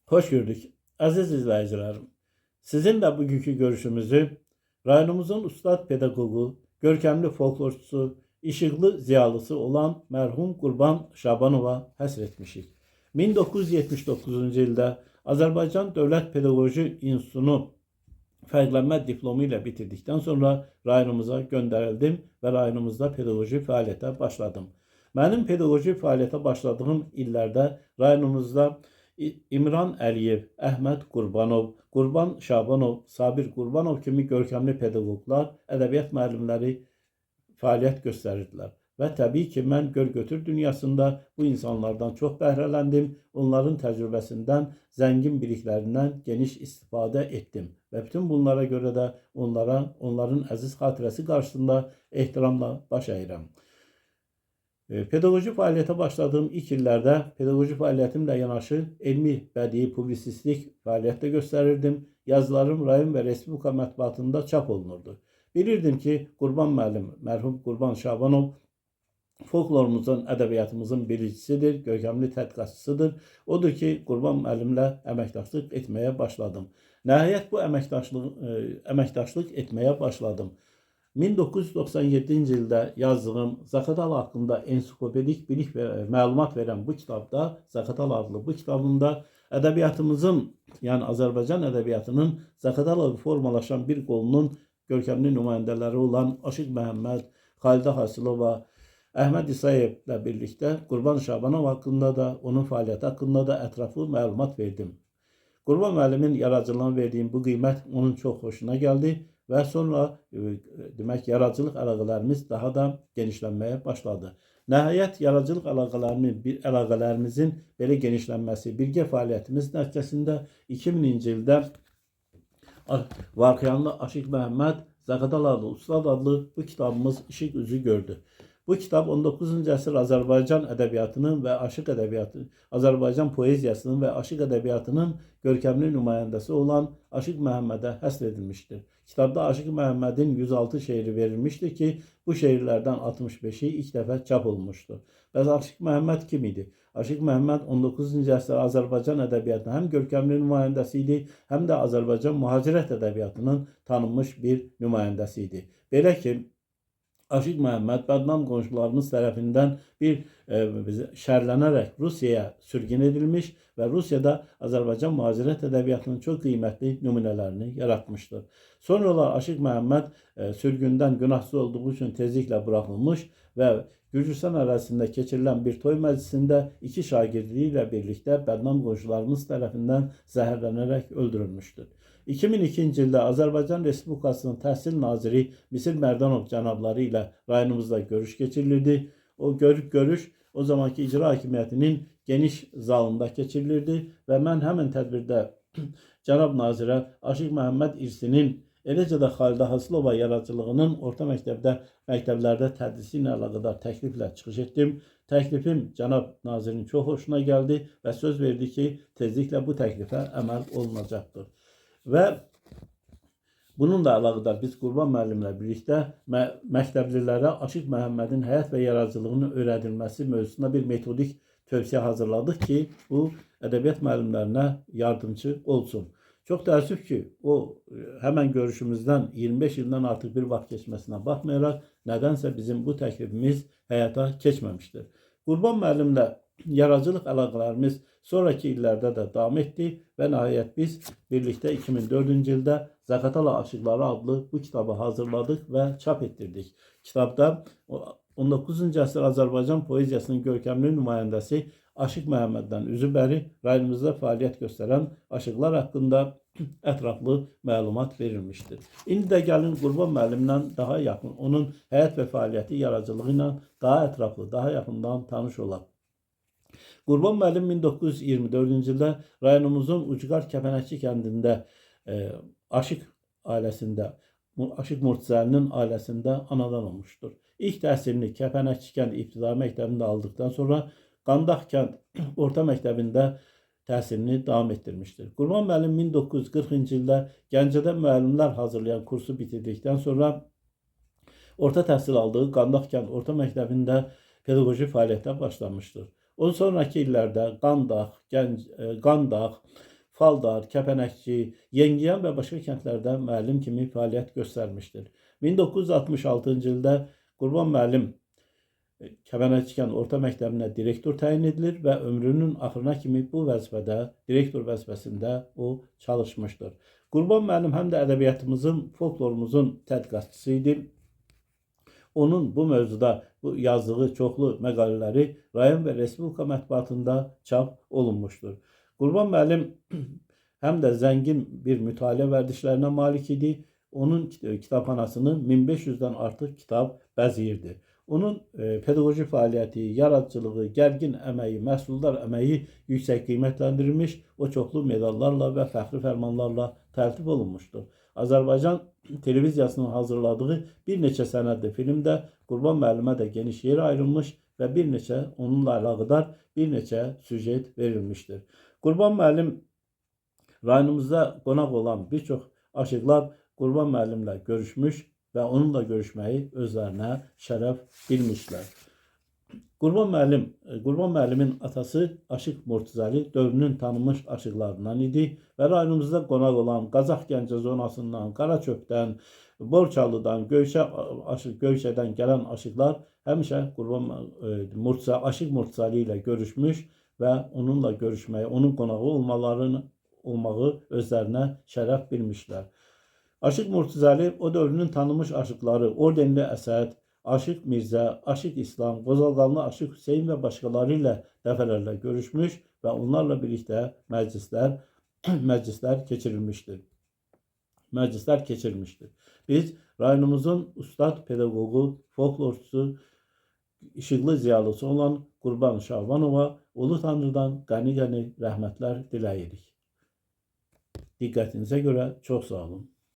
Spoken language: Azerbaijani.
Hoş gördük. Əziz izləyicilərim, sizinlə bugünkü görüşümüzü rayonumuzun ustad pedagogu, görkəmli folklorçusu, işıqlı ziyalısı olan mərhum Qurban Şabanova həsr etmişik. 1979-cu ildə Azərbaycan Dövlət Pedaqoji İnstitutunu fərqlənmə diplomu ilə bitirdikdən sonra rayonumuza göndərildim və rayonumuzda pedaqoji fəaliyyətə başladım. Mənim pedaqoji fəaliyyətə başladığım illərdə rayonumuzda İmran Əliyev, Əhməd Qurbanov, Qurban Şabanov, Sabir Qurbanov kimi görkəmli pedaqoqlar, ədəbiyyat müəllimləri fəaliyyət göstərirdilər. Və təbii ki, mən gör-götür dünyasında bu insanlardan çox bəhrələndim, onların təcrübəsindən, zəngin biliklərindən geniş istifadə etdim. Və bütün bunlara görə də onlara, onların əziz xatirəsi qarşısında ehtiramla baş əyirəm. Pedaqoji fəaliyyətə başladığım ilk illərdə pedaqoji fəaliyyətimlə yanaşı elmi, bədii, publisistik fəaliyyət də göstərirdim. Yazılarım rayon və respublika mətbuatında çap olunurdu. Bilirdim ki, Qurban müəllim, mərhum Qurban Şabanov folklorumuzun, ədəbiyyatımızın bilicisidir, görkəmli tədqiqatçısıdır. Odur ki, Qurban müəllimlə əməkdaşlıq etməyə başladım. Nəhayət bu əməkdaşlıq etməyə başladım. 1997-ci ildə yazdığım Zaqatala haqqında ensiklopedik bilik və məlumat verən bu kitabda, Zaqatala adlı bu kitabımda ədəbiyyatımızın, yəni Azərbaycan ədəbiyyatının Zaqatalada formalaşan bir qolunun görkəmli nümayəndələri olan Aşıq Məhəmməd, Xalidə Hasılova, Əhməd İsayevlə birlikdə Qurban Şabanov haqqında da, onun fəaliyyəti haqqında da ətraflı məlumat verdim. Qurban müəllimin yaradıcılığına verdiyim bu qiymət onun çox xoşuna gəldi və sonra demək yaradıcılıq əlaqələrimiz daha da genişlənməyə başladı. Nəhayət yaradıcılıq əlaqələrimizin belə genişlənməsi, birgə fəaliyyətimiz nəticəsində 2000-ci ildə Varxıyanlı Aşıq Məhəmməd Zaqatalalı Ustad adlı bu kitabımız işıq üzü gördü. Bu kitab 19-cu əsr Azərbaycan ədəbiyyatının və aşıq ədəbiyyatı, Azərbaycan poeziyasının və aşıq ədəbiyyatının görkəmli nümayəndəsi olan Aşıq Məhəmmədə həsr edilmişdir. Kitabda Aşıq Məhəmmədin 106 şeiri verilmişdir ki, bu şeirlərdən 65-i ilk dəfə çap olunmuşdur. Bəs Aşıq Məhəmməd kim idi? Aşıq Məhəmməd 19-cu əsr Azərbaycan ədəbiyyatının həm görkəmli nümayəndəsi idi, həm də Azərbaycan mühacirət ədəbiyyatının tanınmış bir nümayəndəsi idi. Belə ki, Aşıq Məhəmməd bədnam qonşularımız tərəfindən bir şərlənərək Rusiyaya sürgün edilmiş və Rusiyada Azərbaycan mühacirət ədəbiyyatının çox qiymətli nümunələrini yaratmışdır. Sonralar Aşıq Məhəmməd sürgündən günahsız olduğu üçün tezliklə buraxılmış və Gürcüstan ərazisində keçirilən bir toy məclisində iki şagirdi ilə birlikdə bədnam qonşularımız tərəfindən zəhərlənərək öldürülmüşdür. 2002-ci ildə Azərbaycan Respublikasının Təhsil Naziri Misir Mərdanov cənabları ilə rayonumuzda görüş keçirilirdi. O görüş o zamanki icra hakimiyyətinin geniş zalında keçirilirdi və mən həmin tədbirdə cənab nazirə Aşıq Məhəmməd irsinin, eləcə də Xalidə Hasılova yaradıcılığının orta məktəblərdə tədrisi ilə əlaqədar təkliflə çıxış etdim. Təklifim cənab nazirin çox xoşuna gəldi və söz verdi ki, tezliklə bu təklifə əməl olunacaqdır. Və bununla əlaqədar biz Qurban müəllimlə birlikdə məktəblilərə Aşıq Məhəmmədin həyat və yaradıcılığının öyrədilməsi mövzusunda bir metodik tövsiyə hazırladıq ki, bu ədəbiyyat müəllimlərinə yardımçı olsun. Çox təəssüf ki, o həmən görüşümüzdən 25 ildən artıq bir vaxt keçməsinə baxmayaraq, nədənsə bizim bu təklifimiz həyata keçməmişdir. Qurban müəllimlə yaradıcılıq əlaqələrimiz sonraki illərdə də davam etdi və nəhayət biz birlikdə 2004-cü ildə Zaqatala Aşıqları adlı bu kitabı hazırladıq və çap etdirdik. Kitabda 19-cu əsr Azərbaycan poeziyasının görkəmli nümayəndəsi Aşıq Məhəmməddən üzü bəri rayonumuzda fəaliyyət göstərən aşıqlar haqqında ətraflı məlumat verilmişdir. İndi də gəlin Qurban müəllimlə daha yaxın, onun həyat və fəaliyyəti, yaradıcılığı ilə daha ətraflı, daha yaxından tanış olaq. Qurban müəllim 1924-cü ildə rayonumuzun Ucqar Kəpənəkçi kəndində Aşıq ailəsində, Aşıq Murtuzəlinin ailəsində anadan olmuşdur. İlk təhsilini Kəpənəkçi kənd ibtidai məktəbində aldıqdan sonra Qandaq kənd orta məktəbində təhsilini davam etdirmişdir. Qurban müəllim 1940-cı ildə Gəncədə müəllimlər hazırlayan kursu bitirdikdən sonra orta təhsil aldığı Qandaq kənd orta məktəbində pedaqoji fəaliyyətə başlamışdır. O sonraki illərdə Qandaq, Faldar, Kəpənəkçi, Yengiyan və başqa kəndlərdə müəllim kimi fəaliyyət göstərmişdir. 1966-cı ildə Qurban müəllim Kəpənəkçi kənd orta məktəbinə direktor təyin edilir və ömrünün axırına kimi bu vəzifədə, direktor vəzifəsində o çalışmışdır. Qurban müəllim həm də ədəbiyyatımızın, folklorumuzun tədqiqatçısı idi. Onun bu mövzuda bu yazdığı çoxlu məqalələri rayon və respublika mətbuatında çap olunmuşdur. Qurban müəllim həm də zəngin bir mütaliə vərdişlərinə malik idi. Onun kitabxanasını 1500-dən artıq kitab bəzəyirdi. Onun pedaqoji fəaliyyəti, yaradıcılığı, gərgin əməyi, məhsuldar əməyi yüksək qiymətləndirilmiş, o çoxlu medallarla və fəxri fərmanlarla təltif olunmuşdur. Azərbaycan televiziyasının hazırladığı bir neçə sənədli filmdə Qurban müəllimə də geniş yer ayrılmış və bir neçə onunla əlaqədar bir neçə süjet verilmişdir. Qurban müəllim rayonumuzda qonaq olan bir çox aşıqlar Qurban müəllimlə görüşmüş və onunla görüşməyi özlərinə şərəf bilmişlər. Qurban müəllimin atası Aşıq Murtuzəli dövrünün tanınmış aşıqlarından idi və rayonumuzda qonaq olan Qazax Gəncə zonasından, Qaraçöpdən, Borçalıdan, Göyçədən gələn aşıqlar həmişə Qurban Aşıq Murtuzəli ilə görüşmüş və onunla görüşməyi, onun qonağı olmağı özlərinə şərəf bilmişlər. Aşıq Murtuzəli o dövrünün tanınmış aşıqları Ordenli Əsəd, Aşıq Mirzə, Aşıq İslam, Qozalqanlı Aşıq Hüseyn və başqaları ilə dəfələrlə görüşmüş və onlarla birlikdə məclislər keçirilmişdir. Məclislər keçirmişdir. Biz rayonumuzun ustad pedaqoqu, folklorçusu, işıqlı ziyalısı olan Qurban Şabanova Ulu Tanrıdan qəni-qəni rəhmətlər diləyirik. Diqqətinizə görə çox sağ olun.